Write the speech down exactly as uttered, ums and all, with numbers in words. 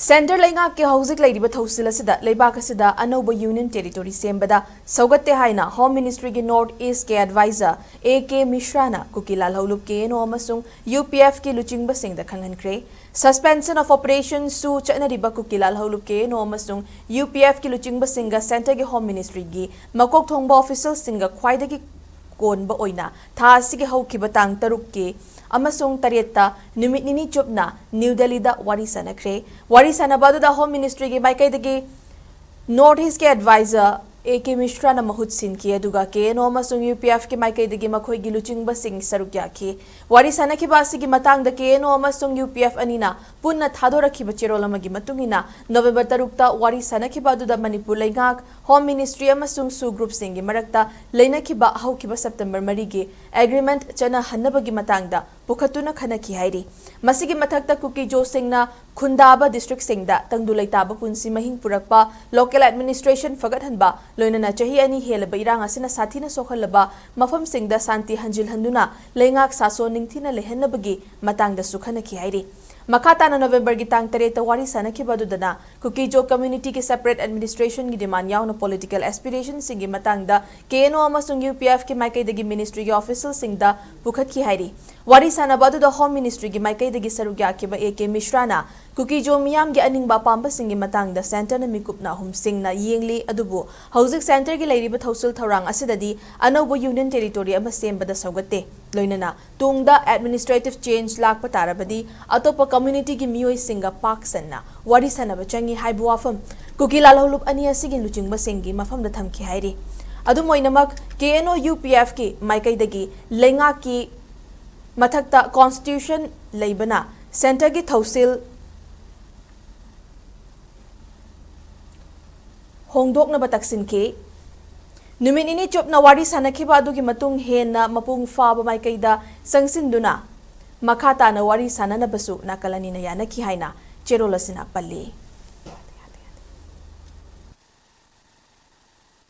Centre ꯂꯩꯉꯥꯛꯀꯤ ꯍꯧꯖꯤꯛ ꯂꯩꯔꯤꯕ ꯊꯧꯁꯤꯜ ꯑꯁꯤꯗ ꯂꯩꯕꯥꯛ ꯑꯁꯤꯗ ꯑꯅꯧꯕ ꯌꯨꯅꯤꯌꯟ ꯇꯦꯔꯤꯇꯣꯔꯤ ꯁꯦꯝꯕꯗ ꯁꯧꯒꯠꯇꯦ ꯍꯥꯏꯅ ꯍꯣꯝ ꯃꯤꯅꯤꯁꯇ꯭ꯔꯤꯒꯤ ꯅꯣꯔꯠ ꯏꯁꯀꯤ ꯑꯦꯗꯚꯥꯏꯖꯔ ꯑꯦ ꯀꯦ ꯃꯤꯁ꯭ꯔꯥꯅ ꯀꯨꯀꯤ ꯂꯥꯜꯍꯧꯂꯨꯞ ꯀꯦ ꯑꯦꯟ ꯑꯣ ꯑꯃꯁꯨꯡ ꯌꯨ ꯄꯤ ꯑꯦꯐꯀꯤ ꯂꯨꯆꯤꯡꯕꯁꯤꯡꯗ ꯈꯪꯍꯟꯈ꯭ꯔꯦ꯫ Suspension of Operations ꯁꯨ ꯆꯠꯅꯔꯤꯕ ꯀꯨꯀꯤ ꯂꯥꯜꯍꯧꯂꯨꯞ ꯀꯦ ꯑꯦꯟ ꯑꯣ ꯑꯃꯁꯨꯡ ꯌꯨ ꯄꯤ ꯑꯦꯐꯀꯤ ꯂꯨꯆꯤꯡꯕꯁꯤꯡꯒ ꯁꯦꯟꯇꯔꯒꯤ ꯍꯣꯝ ꯃꯤꯅꯤꯁꯇ꯭ꯔꯤꯒꯤ ꯃꯀꯣꯛ ꯊꯣꯡꯕ ꯑꯣꯐꯤꯁꯤꯌꯦꯜꯁꯤꯡꯒ ꯈ꯭ꯋꯥꯏꯗꯒꯤ ꯀꯣꯟꯕ ꯑꯣꯏꯅ ꯊꯥ ꯑꯁꯤꯒꯤ ꯍꯧꯈꯤꯕ ꯇꯥꯡ ꯇꯔꯨꯛꯀꯤ ꯑꯃꯁꯨꯡ ꯇꯔꯦꯠꯇ ꯅꯨꯃꯤꯠ ꯅꯤꯅꯤ ꯆꯨꯞꯅ ꯅ꯭ꯌꯨ ꯗꯦꯜꯂꯤꯗ ꯋꯥꯔꯤ ꯁꯥꯟꯅꯈ꯭ꯔꯦ꯫ ꯋꯥꯔꯤ ꯁꯥꯟꯅꯕ ꯑꯗꯨꯗ ꯍꯣꯝ ꯃꯤꯅꯤꯁꯇ꯭ꯔꯤꯒꯤ ꯃꯥꯏꯀꯩꯗꯒꯤ ꯅꯣꯔꯠ ꯏꯁꯀꯤ ꯑꯦꯗꯚꯥꯏꯖꯔ ꯑꯦ ꯀꯦ ꯃꯤꯁ꯭ꯔꯥꯅ ꯃꯍꯨꯠ ꯁꯤꯟꯈꯤ, ꯑꯗꯨꯒ ꯀꯦ ꯑꯦꯟ ꯑꯣ ꯑꯃꯁꯨꯡ ꯌꯨ ꯄꯤ ꯑꯦꯐꯀꯤ ꯃꯥꯏꯀꯩꯗꯒꯤ ꯃꯈꯣꯏꯒꯤ ꯂꯨꯆꯤꯡꯕꯁꯤꯡ ꯁꯔꯨꯛ ꯌꯥꯈꯤ꯫ ꯋꯥꯔꯤ ꯁꯥꯟꯅꯈꯤꯕ ꯑꯁꯤꯒꯤ ꯃꯇꯥꯡꯗ ꯀꯦ ꯑꯦꯟ ꯑꯣ ꯑꯃꯁꯨꯡ ꯌꯨ ꯄꯤ ꯑꯦꯐ ꯑꯅꯤꯅ ꯄꯨꯟꯅ ꯊꯥꯗꯣꯔꯛꯈꯤꯕ ꯆꯦꯔꯣꯜ ꯑꯃꯒꯤ ꯃꯇꯨꯡ ꯏꯟꯅ, ꯅꯣꯕꯦꯝꯕꯔ ꯇꯔꯨꯛꯇ ꯋꯥꯔꯤ ꯁꯥꯟꯅꯈꯤꯕ ꯑꯗꯨꯗ ꯃꯅꯤꯄꯨꯔ ꯂꯩꯉꯥꯛ, ꯍꯣꯝ ꯃꯤꯅꯤꯁꯇ꯭ꯔꯤ ꯑꯃꯁꯨꯡ ꯁꯨ ꯒ꯭ꯔꯨꯞꯁꯤꯡꯒꯤ ꯃꯔꯛꯇ ꯂꯩꯅꯈꯤꯕ ꯍꯧꯈꯤꯕ ꯁꯦꯞꯇꯦꯝꯕꯔ ꯃꯔꯤꯒꯤ ꯑꯦꯒ꯭ꯔꯤꯃꯦꯟꯠ ꯆꯠꯅꯍꯟꯅꯕꯒꯤ ꯃꯇꯥꯡꯗ ꯄꯨꯈꯠꯇꯨꯅ ꯈꯟꯅꯈꯤ ꯍꯥꯏꯔꯤ꯫ ꯃꯁꯤꯒꯤ ꯃꯊꯛꯇ ꯀꯨꯀꯤꯖꯣꯁꯤꯡꯅ ꯈꯨꯟꯗꯥꯕ ꯗꯤꯁꯇ꯭ꯔꯤꯛꯁꯤꯡꯗ ꯇꯪꯗꯨ ꯂꯩꯇꯥꯕ ꯄꯨꯟꯁꯤ ꯃꯍꯤꯡ ꯄꯨꯔꯛꯄ, ꯂꯣꯀꯦꯜ ꯑꯦꯗꯃꯤꯅꯤꯁꯇ꯭ꯔꯦꯁꯟ ꯐꯒꯠꯍꯟꯕ, ꯂꯣꯏꯅꯅ ꯆꯍꯤ ꯑꯅꯤ ꯍꯦꯜꯂꯕ ꯏꯔꯥꯡ ꯑꯁꯤꯅ ꯁꯥꯊꯤꯅ ꯁꯣꯛꯍꯜꯂꯕ ꯃꯐꯝꯁꯤꯡꯗ ꯁꯥꯟꯇꯤ ꯍꯟꯖꯤꯜꯍꯟꯗꯨꯅ ꯂꯩꯉꯥꯛ ꯁꯥꯁꯣꯟ ꯅꯤꯡꯊꯤꯅ ꯂꯩꯍꯟꯅꯕꯒꯤ ꯃꯇꯥꯡꯗꯁꯨ ꯈꯟꯅꯈꯤ ꯍꯥꯏꯔꯤ꯫ ꯃꯈꯥ ꯇꯥꯅ ꯅꯣꯕꯦꯝꯕꯔꯒꯤ ꯇꯥꯡ ꯇꯔꯦꯠꯇ ꯋꯥꯔꯤ ꯁꯥꯟꯅꯈꯤꯕ ꯑꯗꯨꯗꯅ ꯀꯨꯀꯤꯖꯣ ꯀꯝꯃ꯭ꯌꯨꯅꯤꯇꯤꯒꯤ ꯁꯦꯄꯔꯦꯠ ꯑꯦꯗꯃꯤꯅꯤꯁꯇ꯭ꯔꯦꯁꯟꯒꯤ ꯗꯤꯃꯥꯟ ꯌꯥꯎꯅ ꯄꯣꯂꯤꯇꯤꯀꯦꯜ ꯑꯦꯁꯄꯤꯔꯦꯁꯟꯁꯤꯡꯒꯤ ꯃꯇꯥꯡꯗ ꯀꯦ ꯑꯦꯟ ꯑꯣ ꯑꯃꯁꯨꯡ ꯌꯨ ꯄꯤ ꯑꯦꯐꯀꯤ ꯃꯥꯏꯀꯩꯗꯒꯤ ꯃꯤꯅꯤꯁꯇ꯭ꯔꯤꯒꯤ ꯑꯣꯐꯤꯁꯤꯌꯦꯜꯁꯤꯡꯗ ꯄꯨꯈꯠꯈꯤ ꯍꯥꯏꯔꯤ꯫ ꯋꯥꯔꯤ ꯁꯥꯟꯅꯕ ꯑꯗꯨꯗ ꯍꯣꯝ ꯃꯤꯅꯤꯁꯇ꯭ꯔꯤꯒꯤ ꯃꯥꯏꯀꯩꯗꯒꯤ ꯁꯔꯨꯛ ꯌꯥꯈꯤꯕ ꯑꯦ ꯀꯦ ꯃꯤꯁ꯭ꯔꯥꯅ ꯀꯨꯀꯤꯖꯣ ꯃꯤꯌꯥꯝꯒꯤ ꯑꯅꯤꯡꯕ ꯑꯄꯥꯝꯕꯁꯤꯡꯒꯤ ꯃꯇꯥꯡꯗ ꯁꯦꯟꯇꯔꯅ ꯃꯤꯀꯨꯞꯅ ꯑꯍꯨꯝ ꯁꯤꯡꯅ ꯌꯦꯡꯂꯤ, ꯑꯗꯨꯕꯨ ꯍꯧꯖꯤꯛ ꯁꯦꯟꯇꯔꯒꯤ ꯂꯩꯔꯤꯕ ꯊꯧꯁꯤꯜ ꯊꯧꯔꯥꯡ ꯑꯁꯤꯗꯗꯤ ꯑꯅꯧꯕ ꯌꯨꯅꯤꯌꯟ ꯇꯦꯔꯤꯇꯣꯔꯤ ꯑꯃ ꯁꯦꯝꯕꯗ ꯁꯧꯒꯠꯇꯦ꯫ ꯂꯣꯏꯅꯅ ꯇꯨꯡꯗ ꯑꯦꯗꯃꯤꯅꯤꯁꯇ꯭ꯔꯦꯇꯤꯚ ꯆꯦꯟꯖ ꯂꯥꯛꯄ ꯇꯥꯔꯕꯗꯤ ꯑꯇꯣꯞꯄ ꯀꯝꯃ꯭ꯌꯨꯅꯤꯇꯤꯒꯤ ꯃꯤꯑꯣꯏꯁꯤꯡꯒ ꯄꯥꯛ ꯁꯟꯅ ꯋꯥꯔꯤ ꯁꯥꯟꯅꯕ ꯆꯪꯏ ꯍꯥꯏꯕ ꯋꯥꯐꯝ ꯀꯨꯀꯤ ꯂꯥꯜꯍꯧꯂꯨꯞ ꯑꯅꯤ ꯑꯁꯤꯒꯤ ꯂꯨꯆꯤꯡꯕꯁꯤꯡꯒꯤ ꯃꯐꯝꯗ ꯊꯝꯈꯤ ꯍꯥꯏꯔꯤ꯫ ꯑꯗꯨꯝ ꯑꯣꯏꯅꯃꯛ, ꯀꯦ ꯑꯦꯟ ꯑꯣ ꯌꯨ ꯄꯤ ꯑꯦꯐꯀꯤ ꯃꯥꯏꯀꯩꯗꯒꯤ ꯂꯩꯉꯥꯛꯀꯤ ꯃꯊꯛꯇ ꯀꯣꯟꯁꯇꯤꯇ꯭ꯌꯨꯁꯟ ꯂꯩꯕꯅ ꯁꯦꯟꯇꯔꯒꯤ ꯊꯧꯁꯤꯜ ꯍꯣꯡꯗꯣꯛꯅꯕ ꯇꯛꯁꯤꯟꯈꯤ꯫ ꯅꯨꯃꯤꯠ ꯅꯤꯅꯤ ꯆꯨꯞꯅ ꯋꯥꯔꯤ ꯁꯥꯟꯅꯈꯤꯕ ꯑꯗꯨꯒꯤ ꯃꯇꯨꯡ ꯍꯦꯟꯅ ꯃꯄꯨꯡ ꯐꯥꯕ ꯃꯥꯏꯀꯩꯗ ꯆꯪꯁꯤꯟꯗꯨꯅ ꯃꯈꯥ ꯇꯥꯅ ꯋꯥꯔꯤ ꯁꯥꯟꯅꯅꯕꯁꯨ ꯅꯥꯀꯜ ꯑꯅꯤꯅ ꯌꯥꯅꯈꯤ ꯍꯥꯏꯅ ꯆꯦꯔꯣꯜ ꯑꯁꯤꯅ ꯄꯜꯂꯤ꯫